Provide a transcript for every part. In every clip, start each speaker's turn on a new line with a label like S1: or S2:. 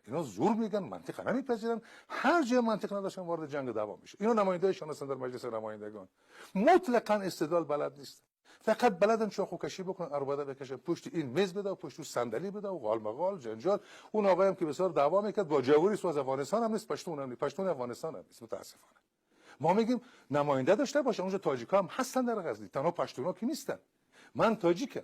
S1: اینا زور میگن، منطق نمیپذیرن، هر جای منطق نداشتن وارد جنگ دعوا میشه. اینا نماینده‌شان هستن در مجلس نمایندگان، مطلقاً استدلال بلد نیستن، فقط بلدن چاقوکشی بکنن، عربده بکشن، پشت این میز بده و پشت اون صندلی بده و غال مغال جنجال. اون آقایم که بسیار دعوا میکرد با جوری از افغانستان هم نیست، پشتون هم نیست، پشتون افغانستان هم نیست. متاسفانه ما میگیم نماینده داشته باشه، اونجا تاجیکا هم هستن در غزنی، تنها پشتونا که نیستن. من تاجیکم،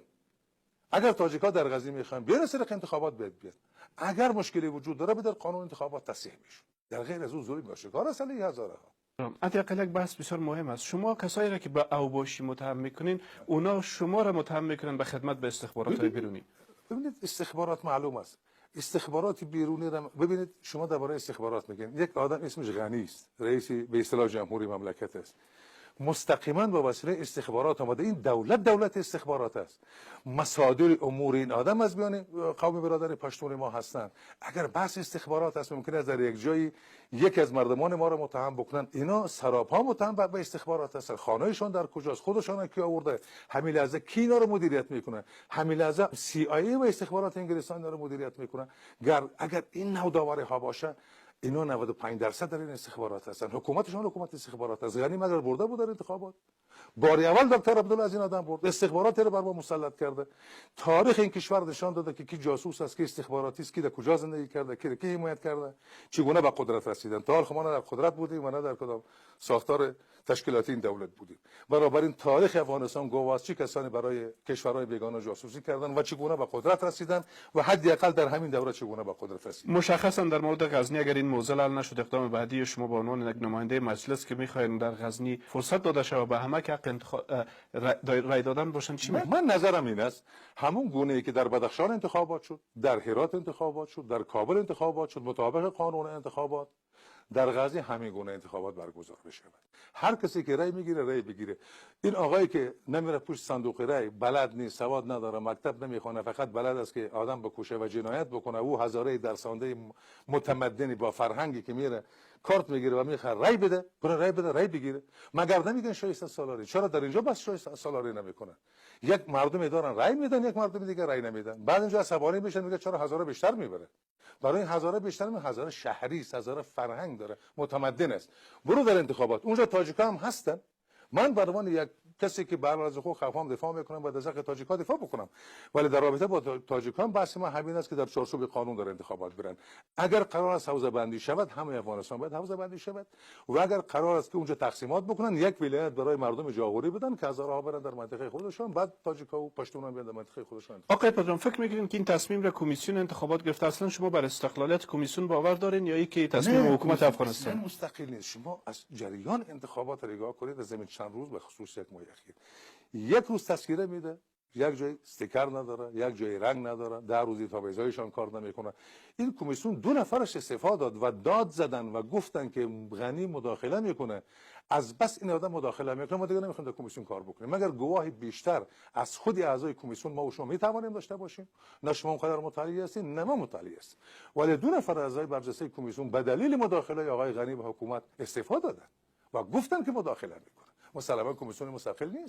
S1: اگر تاجیکا در غزنی میخوان بیان سر انتخابات باید بیاد، اگر مشکلی وجود داره به در قانون انتخابات تصحیح میشه، در غیر از اون ظلم آشکار است علیه هزاره ها.
S2: حداقل یک بحث بسیار مهم است. شما کسایی را که به اوباشی متهم میکنین، اونا شما را متهم میکنن به خدمت به استخبارات های بیرونی.
S1: ببینید استخبارات معلوم است، استخبارات بیرونی را ببینید. شما درباره استخبارات میگین، یک آدم اسمش غنی است، رئیس به اصطلاح جمهوری مملکت است، مستقیما با وسیله استخبارات آمده. این دولت دولت استخبارات است. مصادر امور این آدم از میان قوم برادر پشتون ما هستند. اگر بحث استخبارات است، ممکن است در یک جایی یکی از مردمان ما را متهم بکنن. اینا سراپا متهم به استخبارات هستند. خانهشان در کجاست؟ خودشان کی آورده؟ همین لحظه کی اینا رو مدیریت میکنه؟ همین لحظه CIA و استخبارات انگلستان اینا رو مدیریت میکنه. اگر این نوع داوری ها باشه، اینا 95% در این استخبارات هستن. حکومتشان حکومت استخبارات است. غنی مگر برده بود در انتخابات؟ باری اول دکتر عبدالله از این آدم برد، استخبارات رو بر ما مسلط کرده. تاریخ این کشور نشان داده که کی جاسوس است، کی استخباراتی است، کی در کجا زندگی کرده، کی حمایت کرده، چگونه به قدرت رسیدن. تا حال ما نه در قدرت بودیم و نه در کدام ساختار تشکیلاتی این دولت بودیم. بنابراین تاریخ افغانستان گواه است چه کسانی برای کشورهای بیگانه جاسوسی کردن و چگونه به قدرت رسیدن و حداقل در همین دوره چگونه به قدرت رسیدن.
S2: مشخصا در مورد غزنی اگر این موضوع حل نشد، اقدام بعدی شما به عنوان یک نماینده مجلس که میخواین در غزنی فرصت داده شود به همه که حق رای دادن باشن، چی
S1: من نظرم این است، همون گونه ای که در بدخشان انتخابات شد، در هرات انتخابات شد، در کابل انتخابات شد، مطابق قانون انتخابات، در غزنی همین گونه انتخابات برگزار بشود. هر کسی که رای میگیره رای بگیره. این آقایی که نمیره پشت صندوق رای، بلد نیست، سواد نداره، مکتب نمیخونه، فقط بلد است که آدم بکشه و جنایت بکنه، او هزاره درسانده متمدنی با فرهنگی که میره کارت میگیره و میخواد رای بده، برای رای بده رای بگیره. مگر نمیگن شایسته سالاری؟ چرا در اینجا بس شایسته سالاری نمیکنن؟ یک مردم دارن رای میدن، یک مردم دیگه رای نمیدن. بعد اینجا عصبانی میشن، میگه چرا هزاره بیشتر میبره؟ برای این هزاره بیشتر می، هزاره شهری است، هزاره فرهنگ داره، متمدن است. برو در انتخابات، اونجا تاجیکا هم هستن. من به عنوان یک کسی که بر از حقوق افغان دفاع میکنم، باید از حق تاجیکا دفاع بکنم، ولی در رابطه با تاجیکان بحث ما همین است که در چارچوب قانون در انتخابات برن. اگر قرار است حوزه بندی شود، همه افغانستان باید حوزه بندی شود، و اگر قرار است که اونجا تقسیمات بکنن، یک ولایت برای مردم جاغوری بدن که هزارها برن در منطقه خودشون، بعد تاجیکا و پشتون هم بیان در منطقه خودشون.
S2: آقای پدرام، فکر میکنین که این تصمیم را کمیسیون انتخابات گرفته؟ اصلا شما بر استقلالیت کمیسیون باور دارین یا اینکه تصمیم حکومت افغانستان؟
S1: مستقل نیست. شما از جریان انتخابات نگاه کنید، از زمین چند روز به خصوص یک ماه اخیر، یک روز تذکره میده، یک جای استیکر نداره، یک جای رنگ نداره، 10 روزی تا بیزایشان کار نمیکنه. این کمیسیون 2 نفرش استعفا داد و داد زدن و گفتن که غنی مداخله میکنه. از بس این آدم مداخله میکنه، ما دیگه نمیخوایم در کمیسیون کار بکنیم. مگر گواه بیشتر از خود اعضای کمیسیون ما و شما میتوانیم داشته باشیم؟ نه شما اونقدر مطلع هستین، نه ما مطلع هستیم. ولی 2 نفر اعضای برجسته کمیسیون به دلیل مداخله آقای غنی به حکومت استعفا دادن و گفتن که مداخله میکنه. مسلما کمیسیون مستقل نیست.